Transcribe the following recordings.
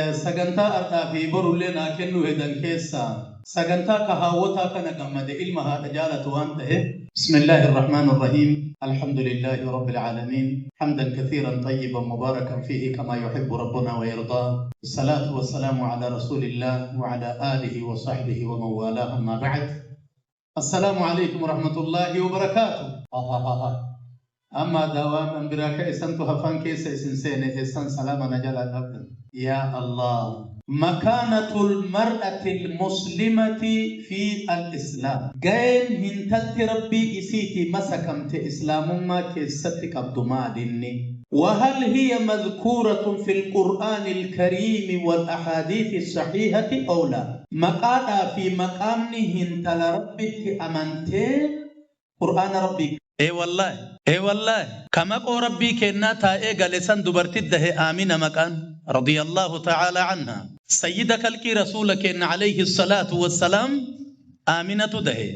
Sagantaa ardhaa fi borullee naa kennuu hedan keessaa sagantaa ka haawwotaa kana gammade ilma haadha jaalatu waan ta'e. بسم الله الرحمن الرحيم، الحمد لله رب العالمين، حمدا كثيرا طيبا مباركا فيه كما يحب ربنا ويرضاه، الصلاة والسلام على رسول الله وعلى آله وصحبه ومن والاه، أما بعد، السلام عليكم ورحمة الله وبركاته. Amma daawaan biraa ka isantu hafaan keessa isin seene eessan salaama na jalaa dhabdan. Yaa Allah. Makaanatul mar'atil muslimati fi al-islaam. Ga'een hintalti Rabbii isiitii masakamte islaamummaa keessatti qabdu maalinni? وهل هي مذكورة في القرآن الكريم والأحاديث الصحيحة أو لا؟ Maqaadhaa fi maqaamni hintala Rabbitti amantee Qur'aana Rabbii. Ee wallaahi, ee wallaahi, ka maqoo Rabbii kennaa taa'ee gale san dubartii dahe Aamina maqaan radiyallahu ta'ala anha. Sayyida kalqii Rasuula kenna alayhi salaatu wassalaam Aaminatu dahe.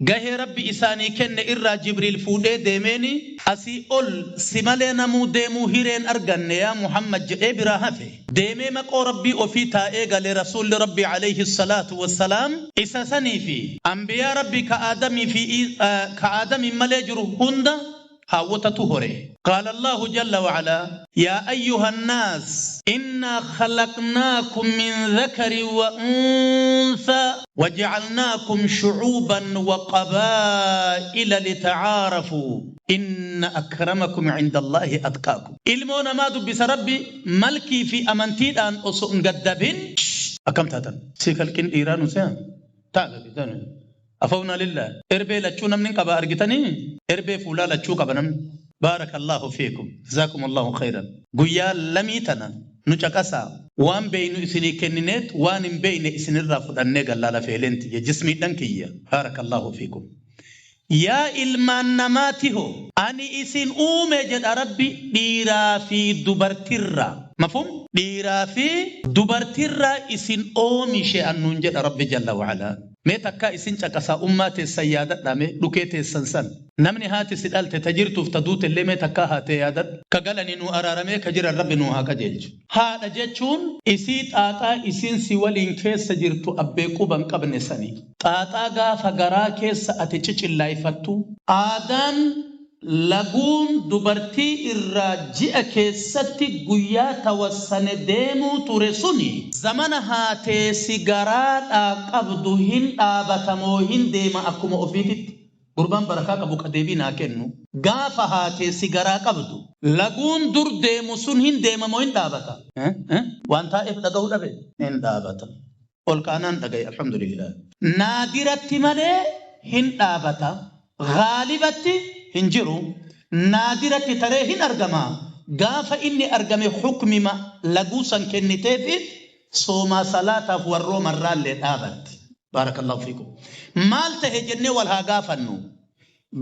Gahee Rabbi isaanii kenne irraa Jibriil fuudhee deemeeni asii ol si malee namuu deemuu hireen arganne yaa Muhammad jedhee biraa hafe. Deemee maqoo Rabbii ofii taa'ee gale Rasuulli Rabbi alayhi salaatu wassalaam isa sanii fi anbiyaa Rabbi ka Aadamii fi ka Aadamiin malee jiru hunda haawwotatu hore. قال الله جل وعلا: يا أيها الناس إنا خلقناكم من ذكر وأنثى وجعلناكم شعوبا وقبائل لتعارفوا إن أكرمكم عند الله أتقاكم. Ilmoo namaa dubbisa Rabbi malkii fi amantiidhaan osoo hin gaddabin akkam taatan? Si kalqin dhiiraa nu se'an? Ta'a. Afawna lillah. Erbee lachuu namni qaba argitanii? Erbee fuulaa lachuu qaba namni. بارك الله فيكم، جزاكم الله خيرا. Guyyaa lamii tana nu caqasaa. Waan beeynu isinii kennineet waan hin beeyne isinirraa fudhannee gallaa lafeeleen tiyya jismiidhan kiyya. بارك الله فيكم. Yaa ilmaan namaati hoo, ani isin uume jedha Rabbi dhiiraa fi dubartirraa. مفهوم? Dhiiraa fi dubartirraa isin oomishe annuun jedha Rabbi جل وعلا. Mee takkaa isin caqasaa, ummaa teessan yaadadhaa, mee dhukee teessan san. Namni haati si dhalte ta jirtuuf ta duute illee mee takkaa haatee yaadadhu. Ka galanii nu araaramee ka jiran Rabbi nu haa qajeelchu. Haadha jechuun isii xaaxaa isiin si waliin keessa jirtu abbee quba hin qabne sani. Xaaxaa gaafa garaa keessa ati cicillaayfattu. Aadaan laguun dubartii irraa ji'a keessatti guyyaa tawassane deemuu ture suni zamana haatee si garaadhaa qabdu hin dhaabatamoo hin deema akkuma ofiititti? Gurbaan barakaa qabu qadeebii naa kennu. Gaafa haatee si garaa qabdu laguun dur deemu sun hin deemamoo hin dhaabata? Waan taa'eef dhaga'uu dhabe, hin dhaabata. Ol kaanaan dhagaye, alhamdulillah. Naadiratti malee hin dhaabata. Gaalibatti hin jiru. Naadiratti taree hin argama. Gaafa inni argame hukmima laguu san kenniteefi soomaa salaataaf warroo marraallee dhaabatti. بارك الله فيكم. Maal tahe jennee wal haa gaafannu.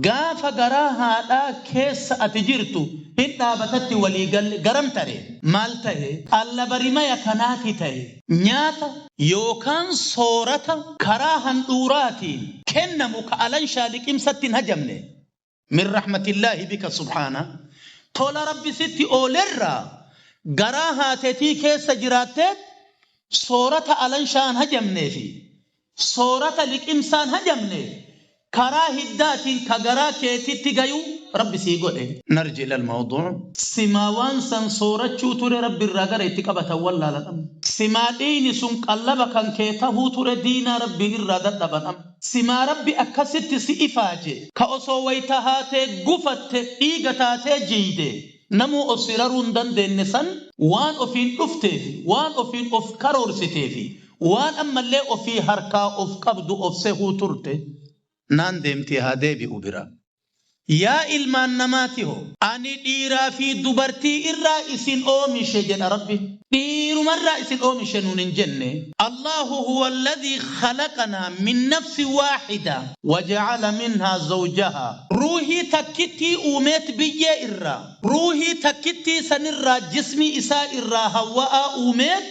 Gaafa garaa haadhaa keessa ati jirtu hin dhaabatatti walii galle, garam tare? Maal tahe? Allabarimaya kanaati tahe. Nyaata yookaan soorata karaa handhuuraatiin kennamu ka alanshaa liqimsatti hin hajamne. من رحمة الله بك سبحانه. Tola Rabbi sitti oolerraa garaa haateetii keessa jiraatteet soorata alanshaan hajamnee fi soorata liqimsaan hajamne karaa hiddaatiin ka garaa keetitti gayu Rabbi sii godhe. نرجع إلى الموضوع. Simaa waan san soorachuu ture Rabbi irraa gara itti qabatan wallaalan. Simaa dhiini sun qallaba kan kee tahuu ture diinaa Rabbi irraa dadhaban. Simaa Rabbi akkasitti si ifaaje ka osoo wayita haatee gufatte dhiiga taatee jiide namuu of siraruu hin dandeenye san waan ofiin dhufteefi waan ofiin of karoorsiteefi waan ammallee ofii harkaa of qabdu of sehuu turte naan deemtee haa deebi'u bira. Yaa ilmaan namaati hoo, ani dhiiraa fi dubartii irraa isin oomishe jedha Rabbi. Dhiirumarraa isin oomishe nuun hin jenne. الله هو الذي خلقنا من نفس واحدة وجعل منها زوجها. Ruuhii takkittii uumeet biyyee irraa. Ruuhii takkittii sanirraa jismii isaa irraa hawwa'aa uumeet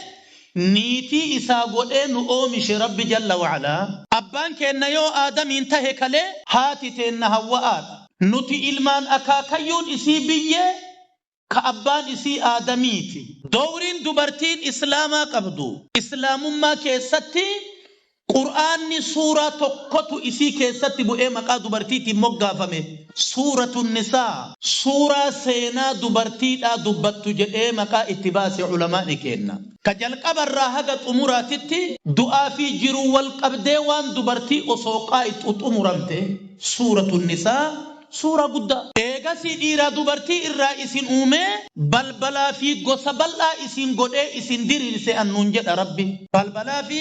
niitii isaa godhee nu oomishe Rabbi جل وعلا. Abbaan keenna yoo Aadamiin tahe kalee haati teenna hawwa'aadha. Nuti ilmaan akaakayyuun isii biyyee ka abbaan isii Aadamiiti. Dowriin dubartiin Islaamaa qabdu Islaamummaa keessatti Qur'aanni suuraa tokkotu isii keessatti bu'ee maqaa dubartiitiin moggaafame. Suuratu Nisaa, suuraa seenaa dubartiidhaa dubbattu jedhee maqaa itti baase ulamaani keenna. Ka jalqabarraa haga xumuraatitti du'aa fi jiruu wal qabdee waan dubartii osoo qaayxu xumuramte Suuratu Nisaa suuraa guddaa. Eegasii dhiiraa dubartii irraa isin uumee balbalaa fi gosa bal'aa isin godhee isin diriirse an nuun jedha Rabbi. Balbalaa fi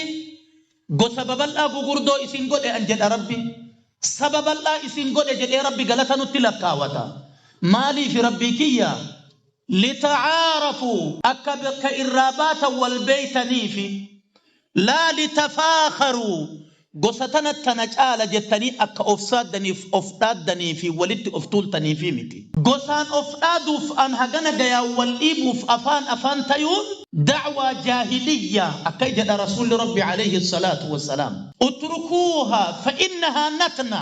gosa babal'aa gugurdoo isin godhe an jedha Rabbi. Saba bal'aa isin godhe jedhee Rabbi galata nutti lakkaawata. Maaliifi Rabbii kiyya? Lita'aarafuu, akka bakka irraa baatan wal beeytaniifi. Laa litafaakharuu, gosa tana tana caala jettanii akka of saaddaniif, of dhaaddanii fi walitti of tuultaniifii miti. Gosaan of dhaaduuf an hagana gayaan wal dhiibuuf afaan afaan tayuun da'waa jaahiliyyaa akka jedha Rasuulli Rabbi alayhi salaatu wassalaam. Utrukuuhaa fa innahaa natna,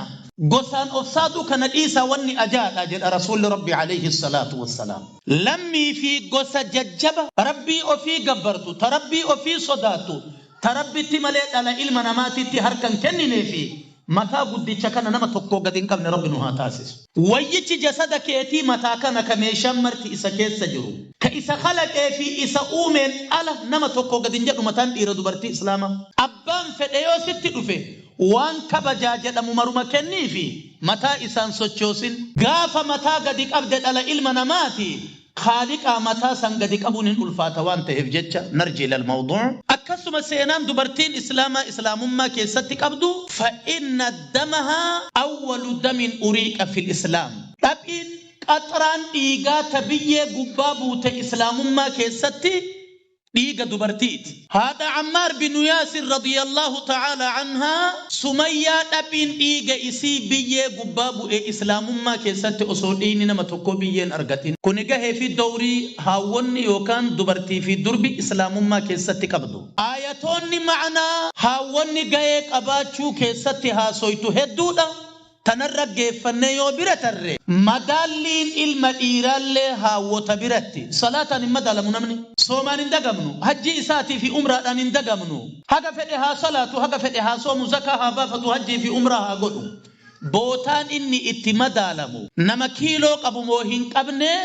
Gosaan of saaduu kana dhiisaa wanni ajaadha jedha Rasuulli Rabbi alayhi salaatu wassalaam. Lammii fi gosa jajjaba Rabbii ofii gabbartu, ta Rabbii ofii sodaattu, ta Rabbitti malee dhala ilma namaatitti harka hin kenninee fi mataa guddicha kana nama tokkoo gad hin qabne Rabbi nu haa taasisu. Wayyichi jasada keetii mataa kana ka meeshaan marti isa keessa jiru, ka isa khalaqee fi isa uumeen ala nama tokkoo gad hin jedhu mataan dhiira dubartii Islaamaa. Abbaan fedhe yoo sitti dhufe Waan kabajaa jedhamu maruma kenniifi mataa isaan sochoosin. Gaafa mataa gadi qabde dhala ilma namaati Khaaliqaa mataa san gadi qabuun hin ulfaata waan taheef jecha narji ilal mawduu. Akkasuma seenaan dubartiin Islaamaa Islaamummaa keessatti qabdu fa inna damahaa awwalu damin uriiqa fil Islaam. Dhaphiin, qaxraan dhiigaa ta biyyee gubbaa buute Islaamummaa keessatti dhiiga dubartiiti. Haadha Ammaar binu Yaasir radiyallaahu ta'aalaa anhaa Sumayyaa dhaphiin dhiiga isii biyyee gubbaa bu'e Islaamummaa keessatti osoo dhiiyni nama tokkoo biyyee hin argatin. Kuni gahee fi dowrii haawwonni yookaan dubartii fi durbi Islaamummaa keessatti qabdu. Aayatoonni ma'naa haawwonni gahee qabaachuu keessatti haasoytu hedduudha. Tanarra geeffannee yoo bira tarre, madaalliin ilma dhiiraallee haawwota biratti, salaataan hin madaalamu namni. Soomaan hin dagamnu, hajjii isaatii fi umraadhaan hin dagamnu. Haga fedhe haa salaatu, haga fedhe haa soomu, zakaa haa baafatu, hajjii fi umraa haa godhu. Bootaan inni itti madaalamu, nama kiiloo qabu moo hin qabnee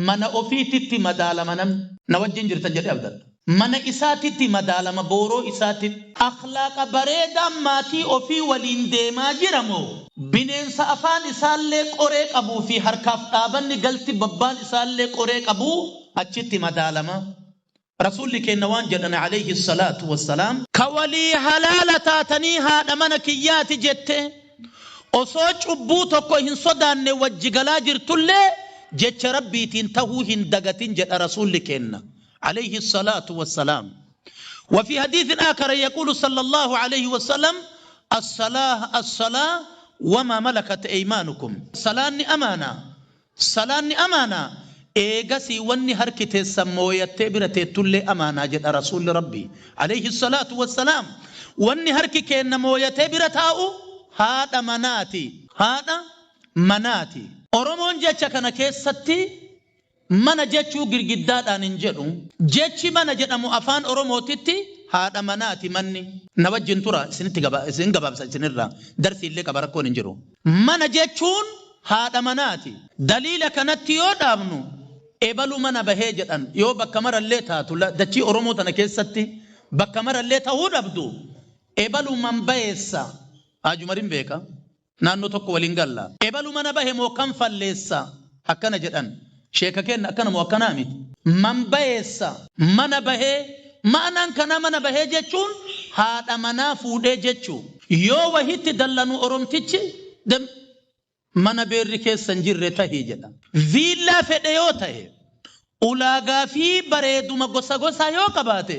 mana ofiititti madaalama namni. Na wajjin jirtan jedhee abdadha. Mana isaatitti madaalama booroo isaatitti. Akhlaaqa bareedaan maatii ofii waliin deemaa jira moo bineensa afaan isaallee qoree qabuu fi harkaaf dhaabanni galti babbaan isaallee qoree qabuu achitti madaalama. Rasuulli keenna waan jedhan aleyhi salaatu wassalaam. Ka walii halaala taatanii haadha mana kiyyaati jette osoo cubbuu tokko hin sodaanne wajji galaa jirtullee jecha Rabbiitiin tahuu hin dagatin jedha Rasuulli keenna. عليه الصلاة والسلام. وفي حديث آخر يقول صلى الله عليه وسلم الصلاة الصلاة وما ملكت أيمانكم. صلاة أمانة، صلاة أمانة، eegasii wanni harki teessan mooyattee bira teettullee amaanaa jedha Rasuulli Rabbii alayhi salaatu wassalaam. Wanni harki keenna mooyatee bira taa'u haadha manaati, haadha manaati. Oromoon jecha kana keessatti Mana jechuu girgiddaadhaan hin jedhu. Jechi mana jedhamu afaan Oromootitti haadha manaati manni. Na wajjin tura isinitti gaba isin gabaabsa isinirraa darsii illee qaba rakkoon hin jiru. Mana jechuun haadha manaati. Daliila kanatti yoo dhaabnu ebalu mana bahee jedhan yoo bakka marallee taatu dachii Oromoo tana keessatti bakka marallee tahuu dhabdu ebalu man bayeessa Haaj Umarin beeka. Naannoo tokko waliin galla. Ebalu mana bahe moo kam falleessa? Akkana jedhan. Sheeka keenna akkana moo akkanaa miti? Man bayeessa. Mana bahee, ma'naan kanaa mana bahee jechuun haadha manaa fuudhee jechu. Yoo wahitti dallanu Oromtichi dem mana beerri keessa hin jirre tahi jedha. Viillaa fedhe yoo tahe, Ulaagaa fi bareeduma gosa gosaa yoo qabaate,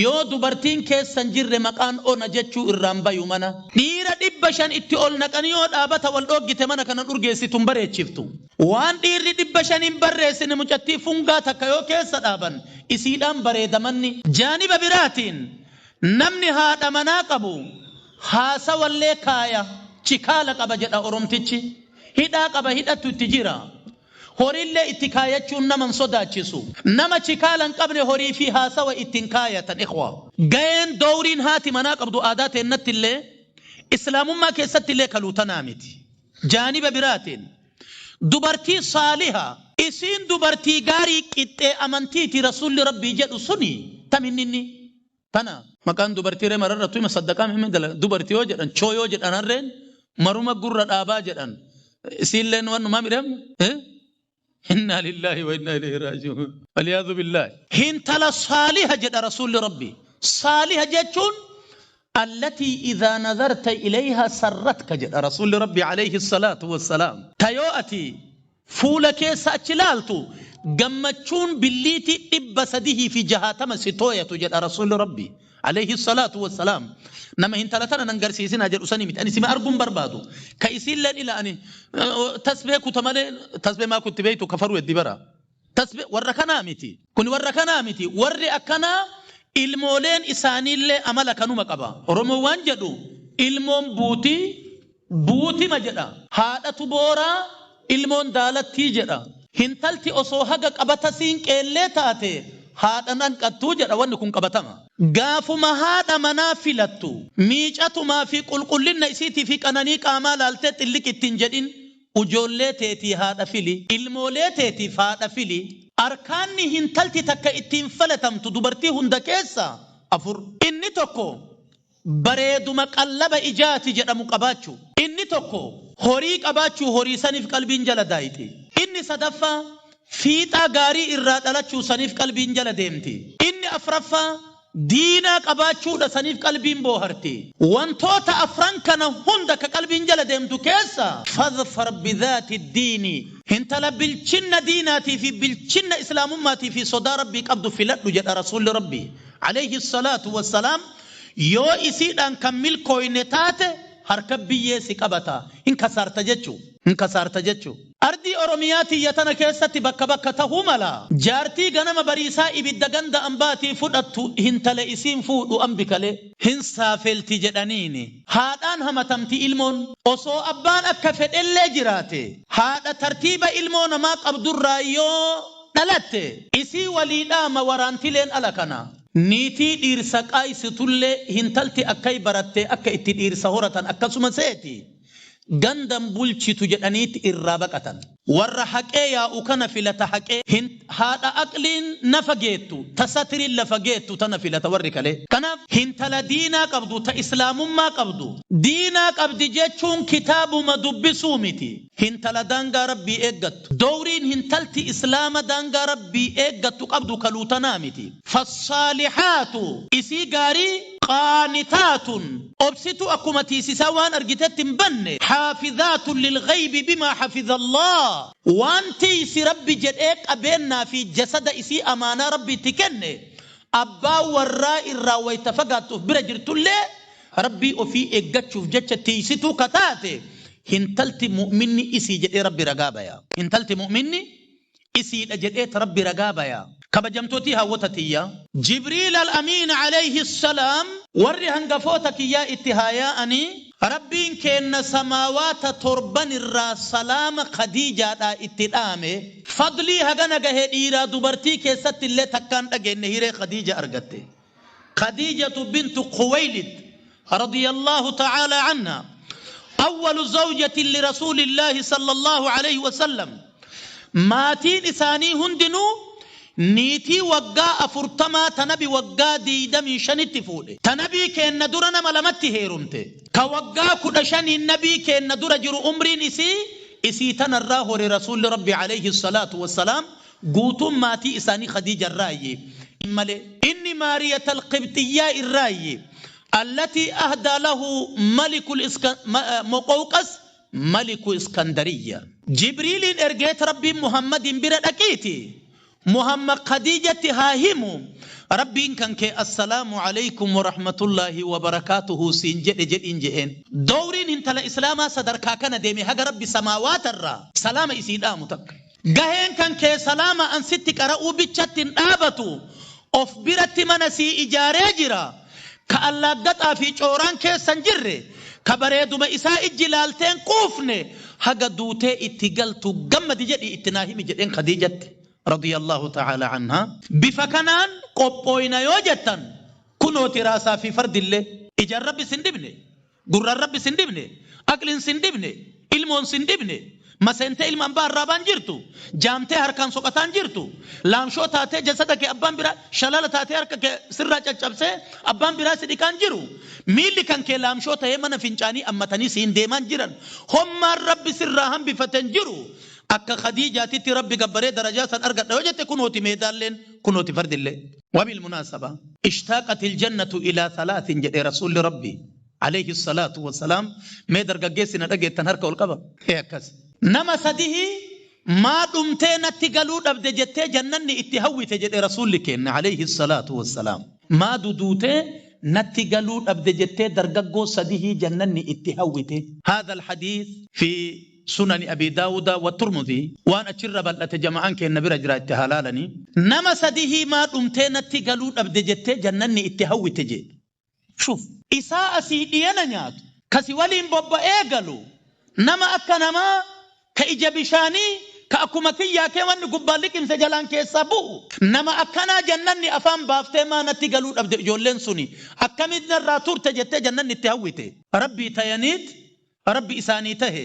yoo dubartiin keessa hin jirre maqaan ona jechuu irraa hin bayu mana. Dhiira 500 itti ol naqanii yoo dhaabata wal dhooggite mana kana hin urgeessitu hin bareechiftu. Waan dhiirri 500 hin barreessine mucattii fungaa takka yoo keessa dhaaban isiidhaan bareeda manni. Jaaniba biraatiin namni haadha manaa qabu haasawallee kaaya, chikaala qaba jedha Oromtichi. Hidhaa qaba hidhattu itti jira. Horiillee itti kaayachuun nama hin sodaachisu. Nama chikaala hin qabne horii fi haasawa ittiin kaayatan ikhwa. Gaheen dowriin haati manaa qabdu aadaa teennatti illee islaamummaa keessatti illee kaluutanaa miti. Jaaniba biraatiin dubartii saaliha isiin dubartii gaarii qixxee amantiiti rasuulli rabbii jedhu suni taminninni tana maqaan dubartii ree mararrattu hima saddaqaa hima dubartii yoo jedhan choo yoo jedhan harreen maruma gurra dhaabaa jedhan isiilleen wannumaa midhamu. Inna lillahi wa inna ilayhi raaji'uun. Waliyaadhu billahi. Hintala saaliha jedha rasuulli rabbii. Saaliha jechuun allatii idhaa nazarta ilayha sarratka jedha rasuulli rabbii alayhi salaatu wassalaam. Tayoo ati fuula keessa achi laaltu gammachuun billiitii 360 si tooyatu jedha rasuulli rabbii alayhi salaatu wassalaam. Nama hintala tana nan garsiisinaa jedhu sanii miti. Ani sima arguun barbaadu. Ka isiilleen ila ani tasbee kuta malee tasbee maa kutti beektu kafaruu heddi bara. Tasbee warra kanaa miti. Kun warra kanaa miti. Warri akkanaa ilmooleen isaaniillee amala kanuma qaba. Oromoo waan jedhu ilmoon buutii buutima jedha. Haadhatu booraa ilmoon daalattii jedha. Hintalti osoo haga qabata siinqeellee taate haadha nan qattuu jedha wanni kun qabatama. Gaafuma haadha manaa filattu miicatumaa fi qulqullina isiitii fi qananii qaamaa laaltee xilliq ittiin jedhin ujoollee teetii haadha fili ilmoolee teetiif haadha fili. Arkaanni hintalti takka ittiin filatamtu dubartii hunda keessa afur. Inni tokko bareeduma qallaba ijaati jedhamu qabaachuu. Inni tokko horii qabaachuu horii saniif qalbiin jala daayiti. Inni sadaffaa fiixaa gaarii irraa dhalachuu saniif qalbiin jala deemti. Inni afraffaa diinaa qabaachuudha saniif qalbiin booharti. Wantoota afran kana hunda ka qalbiin jala deemtu keessa fadfar bidhaati diini. Hintala bilchinna diinaatii fi bilchinna islaamummaatii fi sodaa rabbii qabdu filadhu jedha rasuulli rabbii alayhi salaatu wassalaam. Yoo isiidhaan kan milkooyne taate harka biyyee si qabata. Hin kasaarta jechuu. Hin kasaarta jechuu. Ardii Oromiyaa tiyya tana keessatti bakka bakka tahuu mala. Jaartii ganama bariisaa ibidda ganda ambaatii fudhattu hintala isiin fuudhu ambi kalee. Hin saafelti jedhaniini. Haadhaan hamatamti ilmoon. Osoo abbaan akka fedhellee jiraate. Haadha tartiiba ilmoo namaa qabdurraa yoo dhalatte isii walii dhaama waraantileen ala kana. Niitii dhiirsa qaayisitullee hintalti akkai barattee akka itti dhiirsa horatan akkasuma seeti. Gandan bulchitu jedhaniitti irraa baqatan. Warra haqee yaa'u kana filata haqee haadha aqliin nafa geettu ta satiriin lafa geettu tana filata warri kalee. Kanaaf hintala diinaa qabdu ta islaamummaa qabdu. Diinaa qabdi jechuun kitaabuma dubbisuu miti. Hintala daangaa rabbii eeggattu. Dowriin hintalti islaama daangaa rabbii eeggattu qabdu kaluutanaa miti. Fassaalihaatu isii gaarii qaanitaatun obsitu akkuma tiisisaa waan argitetti hin banne xaafizaatun lilghaybi bimaa xafiza Allah. Waan tiisi rabbi jedhee qabeennaa fi jasada isii amaanaa rabbiitti kenne abbaa warraa irraa wayta fagaattuuf bira jirtullee rabbii ofii eeggachuuf jecha tiisituu kataate hintalti mu'minni isii jedhee rabbi ragaa baya. Hintalti mu'minni isiidha jedhee rabbi ragaa baya. Kabajamtootii hawwata tiyya. Jibriil al-Amiin alayhi salaam warri hangafoota kiyyaa itti haaya'anii rabbiin kenna samaawaata torban irraa salaama Khadiijaadhaa itti dhaame. Fadlii hagana gahee dhiiraa dubartii keessatti illee takkaan dhageenye hiree Khadiija argatte. Khadiijatu bintu Khuwaylid radiyallahu ta'ala anha. أول زوجة لرسول الله صلى الله عليه وسلم. maatiin isaanii hundinuu niitii waggaa 40 tanabi waggaa 25tti fuudhe. Tanabii keenna dura nama lamatti heerumte. Ka waggaa 15 nabii keenna dura jiru umriin isii tanarraa hore rasuulli rabbi alayhi salaatu wassalaam guutuun maatii isaanii Khadiija irraayyi. Malee inni Maariyata alqibxiyyaa irraayyi. التي أهدى له ملك مقوقس ملك إسكندرية. جبريل إرجيت ربي محمد برأكيتي محمد خديجة هاهمو ربي كان كي السلام عليكم ورحمة الله وبركاته سينجد جد إنجئن دورين انت الإسلام صدر كاكنا ديمي هاق ربي سماوات الرا سلام إسيد آمتك قهين كان كي سلام أن ستك رأو بيتشتن آبتو أف برت منسي إجاري كألا قطع في جوران كي سنجري كبريدو ما إساء الجلالتين قوفني Haga duutee itti galtu gammadi jedhi itti naa himi jedheen Khadiijatti radiyallahu ta'ala anhaa. Bifa kanaan qophooyna yoo jettan kunooti raasaa fi fardillee. Ijaan Rabbi sin dhibne, gurraan Rabbi sin dhibne, aqliin sin dhibne, ilmoon sin dhibne, maseentee ilma ambaa arraabaan jirtu, jaamtee harkaan soqataan jirtu, laamshoo taatee jasada kee abbaan biraa shalala taatee harka kee sirraa caccabsee abbaan biraa si dhiqaan jiru, miilli kan kee laamshoo tahee mana fincaanii ammatanii siin deemaan jiran, hommaan Rabbi sirraa hambifaten jiru. Akka Khadiijaatitti Rabbi gabbaree darajaa san argadha yoo jette kunooti meedaalleen, kunooti fardillee. Wabilmunaasaba ishtaqatil jannatu ilaa thalaatin jedhe Rasuulli Rabbi alayhi salaatu wassalaam. Mee dargaggeessi na dhageettan harka ol qaba. Ee akkas. Nama sadihi maa dhumtee natti galuu dhabde jettee jannanni itti hawwite jedhe Rasuulli keenna alayhi salaatu wassalaam. Maa duduutee natti galuu dhabde jettee dargaggoo sadihii jannanni itti hawwite. Haadha alhadiis fi Sunani Abii Daawuda wa Turmuzii. Waan achirra bal'ate jama'aan keenna bira jira itti haa laalanii. Nama sadihii maa dhumtee natti galuu dhabde jettee jannanni itti hawwite jee. Shuf. Isaa asii dhiyana nyaatu, ka si waliin bobba'ee galu, nama akka namaa, ka ija bishaanii, ka akkuma kiyyaa kee wanni gubbaan liqimse jalaan keessaa bu'u. Nama akkanaa jannanni afaan baaftee maa natti galuu dhabde ijoolleen suni akkamitti narraa turte jettee jannanni itti hawwite. Rabbii tayaniit Rabbi isaanii tahe,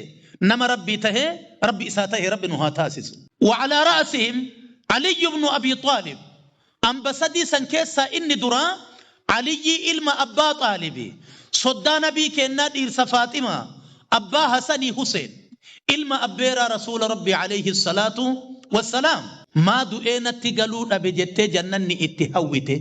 nama Rabbii tahee Rabbi isaa tahe Rabbi nu haa taasisu. Wa alaa ra'asihim Aliyyu bnu Abii Xaalib, amba sadii san keessaa inni duraa Aliyyii ilma Abbaa Xaalibi, soddaa Nabii keennaa dhiirsa Faaximaa, abbaa Hasanii Huseen, ilma abbeeraa Rasuula Rabbii aleyhi salaatu wassalaam. Maa du'ee natti galuu dhabe jettee jannanni itti hawwite.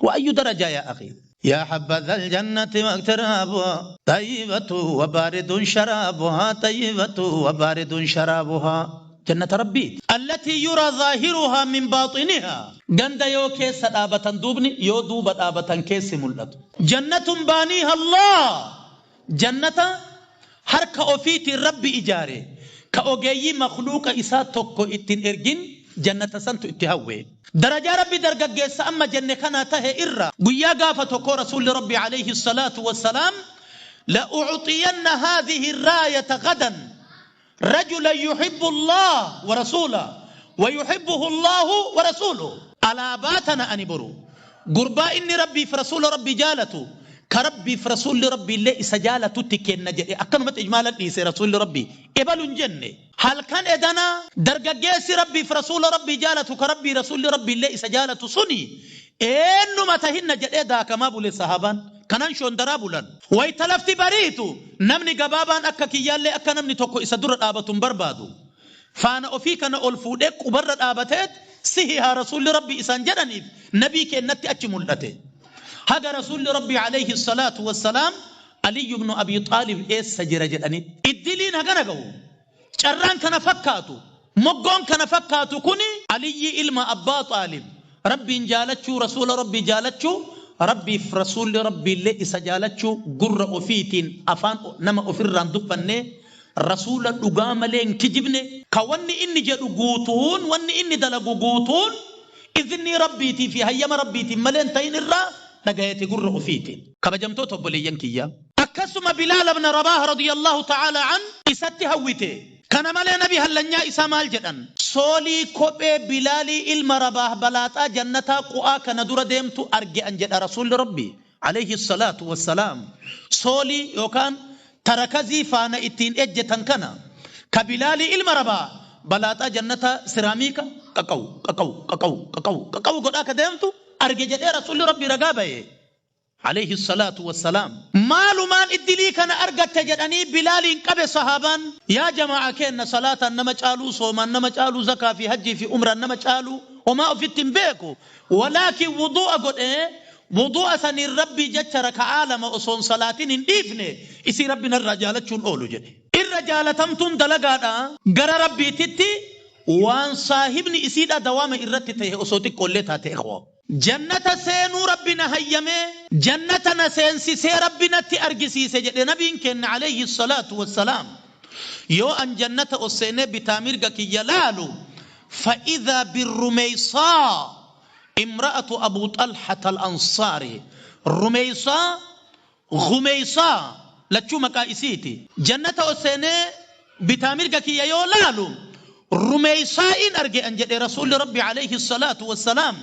وأي درجة يا أخي؟ يا حبذا الجنة واقترابها، طيبة وبارد شرابها، طيبة وبارد شرابها. جنة ربي التي يرى ظاهرها من باطنها. Ganda yoo keessa dhaabatan duubni yoo duuba dhaabatan keessi mul'atu. جنة بانيها الله, jannata harka ofiitiin Rabbi ijaare, ka ogeeyyii makhluuqa isaa tokko ittiin ergin, jannata santu itti hawwe. Darajaa Rabbi dargaggeessa amma jenne kana tahe irra guyyaa gaafa tokko Rasuulli Rabbi alayhi salaatu wassalaam لأعطين هذه الراية غدا رجلا يحب الله ورسوله ويحبه الله ورسوله. Alaabaa tana ani boru gurbaa inni Rabbiif rasuula Rabbi jaalatu, ka Rabbiif rasuulli Rabbi illee isa jaalatutti kenna jedhe. Akkanumatti ijmaalan dhiise Rasuulli Rabbi, ebalu hin jenne. Halkan edana dargaggeessi Rabbiif rasuula Rabbi jaalatu, ka Rabbii rasuulli Rabbi illee isa jaalatu suni eenyuma tahinna jedhee daakamaa bule. Sahaabaan kanan shondaraa bulan. Wayta lafti bariitu namni gabaabaan akka kiyyaallee akka namni tokko isa dura dhaabatu hin barbaadu. Faana ofii kana ol fuudhee qubarra dhaabateet sihi haa Rasuulli Rabbi isaan jedhaniif nabii keennatti achi mul'ate. Haga Rasuulli Rabbi alayhi salaatu wassalaam Aliyyu ibnu Abii Xaalib eessa jira jedhanitti. Iddiliin hagana gahu, carraan kana fakkaatu, moggoon kana fakkaatu kuni Aliyyi ilma Abbaa Xaalib Rabbiin jaalachuu, rasuula Rabbii jaalachuu, Rabbiif rasuulli Rabbiillee isa jaalachuu gurra ofiitiin afaan nama ofirraan dubbannee, rasuula dhugaa malee hin kijibne, ka wanni inni jedhu guutuun, wanni inni dalagu guutuun iznii Rabbiitii fi hayyama Rabbiitiin malee hin ta'in irraa dhagayate gurra ofiitiin. Kabajamtoota obboleeyyan kiyya. Akkasuma Bilaal ibn Rabaah radiyallahu ta'ala an isatti hawwite. Kana malee nabi hallanyaa isaa maal jedhan? Soolii kophee Bilaalii ilma Rabaah balaaxaa jannataa qu'aa kana dura deemtu arge an jedha Rasuulli Rabbi alayhi salaatu wassalaam. Soolii yookaan tarakazii faana ittiin ejjetan kana ka Bilaalii ilma Rabaah balaaxaa jannataa siraamiika qaqaw qaqaw qaqaw qaqaw qaqaw godhaa ka deemtu arge jedhee Rasuulli Rabbi ragaa baye alayhi salaatu wassalaam. Maalumaan iddilii kana argatte jedhanii Bilaaliin qabe sahaabaan. Yaa jamaa keenna, salaataan nama caaluu, soomaan nama caaluu, zakaa fi hajjii fi umraan nama caaluu homaa ofitti hin beeku. Walaakin wudu'a godhee wudu'a saniin Rabbii jecha raka'aa lama osoon salaatin hin dhiifne isii Rabbi narraa jaalachuun oolu jedhe. Irra jaalatamtuun dalagaadha gara Rabbiititti waan saahibni isiidha dawaama irratti ta'e osoo xiqqoollee taate, ikhwa. Jannata seenuu Rabbi na hayyamee, jannata na seensisee Rabbi natti argisiise jedhe nabiin keenna alayhi salaatu wassalaam. Yoo an jannata ol seenee bitaa mirga kiyya laalu, فإذا بالرميصاء امرأة أبو طلحة الأنصاري. رميصاء، غميصاء, lachuu maqaa isiiti. Jannata ol seenee Bitaa mirga kiyya yoo laalu Rumeeysaa'in arge an jedhe Rasuulli Rabbi alayhi salaatu wassalaam.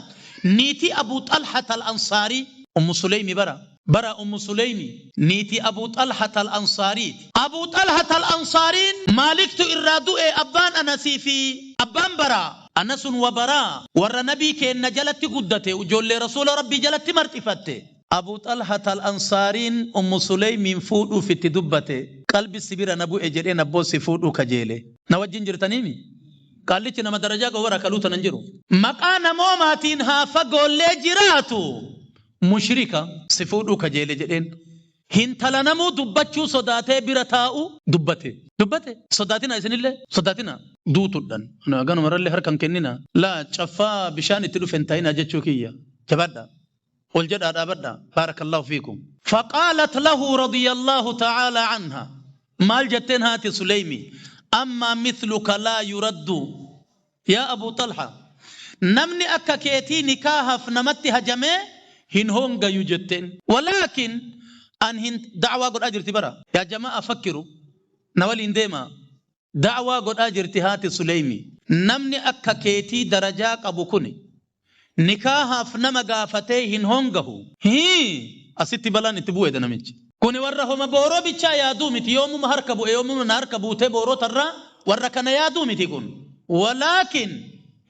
Niitii Abuu Xalhat al-Ansaarii, Ummu Suleymi bara bara Ummu Suleymi niitii Abuu Xalhat al-Ansaariiti. Abuu Xalhat al-Ansaariin Maaliktu irraa du'e, abbaan Anasii fi abbaan Baraa. Anasun wa Baraa warra Nabii keenna jalatti guddate, ijoollee Rasuula Rabbii jalatti marxifatte. Abuu Xalhat al-Ansaariin Ummu Suleymiin fuudhuuf itti dubbate. Qalbi si bira na bu'e jedheen, abboo si fuudhuu kajeele. Na wajjin jirtaniimi? Qaallichi nama darajaa qabu bara kaluu tanan jiru. Maqaa namoomaatiin haa fagoollee jiraatu, mushrika. Si fuudhuu kajeele jedheen. Hintala namuu dubbachuu sodaatee bira taa'u dubbate. Dubbate. Sodaatina isinillee. Sodaatina. Duutudhan. Ganumarallee harka hin kennina. Laa caffaa bishaan itti dhufe hin ta'ina jechuu kiyya. Jabaadha. Ol jedhaa dhaabadha. Baarakallahu fiikum. Faqaalat lahu radiyallahu ta'ala anha. Maal jetteen haati Suleymi? Ammaa mithluka laa yuraddu. Yaa Abuu Xalha. Namni akka keetii nikaahaaf namatti hajamee hin hongayu jetteen. Walaakin an hin da'waa godhaa jirti bara. Yaa jamaa'a, fakkiru. Na waliin deemaa. Da'waa godhaa jirti haati Suleymi. Namni akka keetii darajaa qabu kuni nikaahaaf nama gaafatee hin hongahu. Hii! Asitti balaan itti bu'eedha namichi. Kuni warra homa booroo bichaa yaaduu miti, yoomuma harka bu'e, yoomuma na harka buutee booroo tarraa warra kana yaaduu miti kun. Walaakin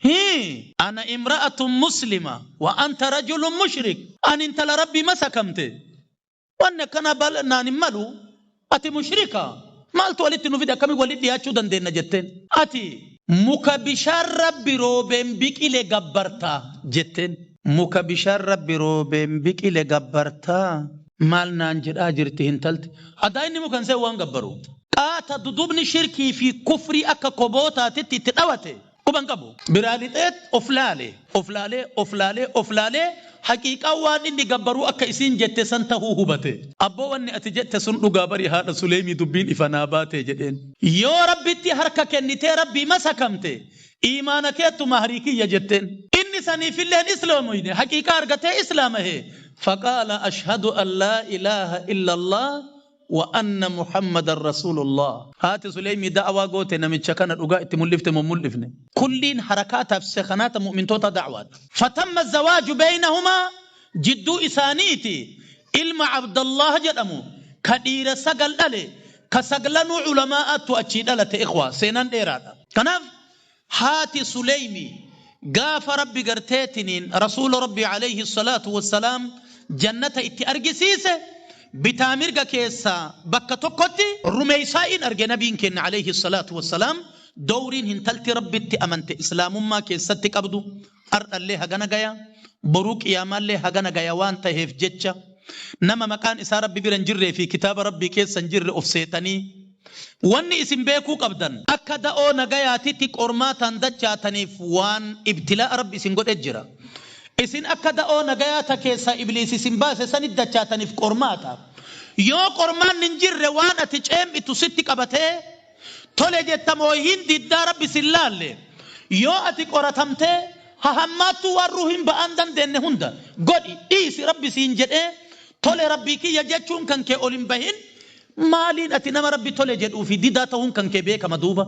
hii! Ana imra'atun muslima wa anta rajulun mushrik. Ani intala Rabbii masakamte. Wanni akkanaa naan hin malu, ati mushrika. Maaltu walitti nu fide, akkamiin walitti dhiyaachuu dandeenya jetteen. Ati muka bishaan Rabbi roobeen biqile gabbartaa jetteen. Muka bishaan Rabbi roobeen biqile gabbartaa? Maal naan jedhaa jirti hintalti? Adaa inni mukan seen waan gabbaru. Qaata dudubni shirkii fi kufrii akka kobootaatitti itti dhawate quban qabu. Biraa lixeet of laale. Of laalee, of laalee, of laalee, haqiiqaan waan inni gabbaruu akka isiin jette san tahuu hubate. Abboo, wanni ati jette sun dhugaa bari, haadha Suleymii, dubbiin ifa naa baate jedheen. Yoo Rabbitti harka kennitee Rabbii masakamte, iimaana keettu mahrii kiyya jetteen. Inni saniifillee hin islaamoyne, haqiiqaa argatee islaamahe. Faqaala ashhadu an laa ilaaha illallah wa anna Muhammadan rasuulullah. Haati Suleymii da'waa goote, namicha kana dhugaa itti mul'ifte moo mul'ifne? Kulliin harakaataaf sekanaata mu'mintoota da'waadha. Fatamma zawaaju beeynahumaa, jidduu isaaniiti ilma Abdallah jedhamu ka dhiira sagal dhale, ka saglanuu ulamaa'aattu achii dhalate. Ikhwaa, seenaan dheeraadha. Kanaaf haati Suleymi gaafa Rabbi garteetiniin Rasuula Rabbi alayhi salaatu wassalaam jannata itti argisiise, bitaa mirga keessaa bakka tokkotti Rumeeysaa'iin arge nabiin keenya alayhi salaatu wassalaam. Dowriin hintalti Rabbitti amante islaamummaa keessatti qabdu ardhallee hagana gaya, boruu qiyaamaallee hagana gaya waan taheef jecha, nama maqaan isaa Rabbi bira hin jirree fi kitaaba Rabbii keessa hin jirre of seetanii, wanni isin beekuu qabdan akka da'oo nagayaatitti qormaataan dachaataniif waan ibtilaa'a Rabbi isin godhe jira. Isin akka da'oo nagayaa ta keessaa Ibliis isin baase sanit dachaataniif qormaata. Yoo qormaanni hin jirre, waan ati ceem'itu sitti qabatee tole jettamoo hin diddaa, Rabbi sin laalle. Yoo ati qoratamtee hahammaattuu waan ruuhin ba'aan dandeenye hunda godhi dhiisi Rabbi siin jedhee, tole Rabbii kiyya jechuun kan kee ol hin bahin, maaliin ati nama Rabbi tole jedhuu fi didaa ta'uun kan kee beekama duuba?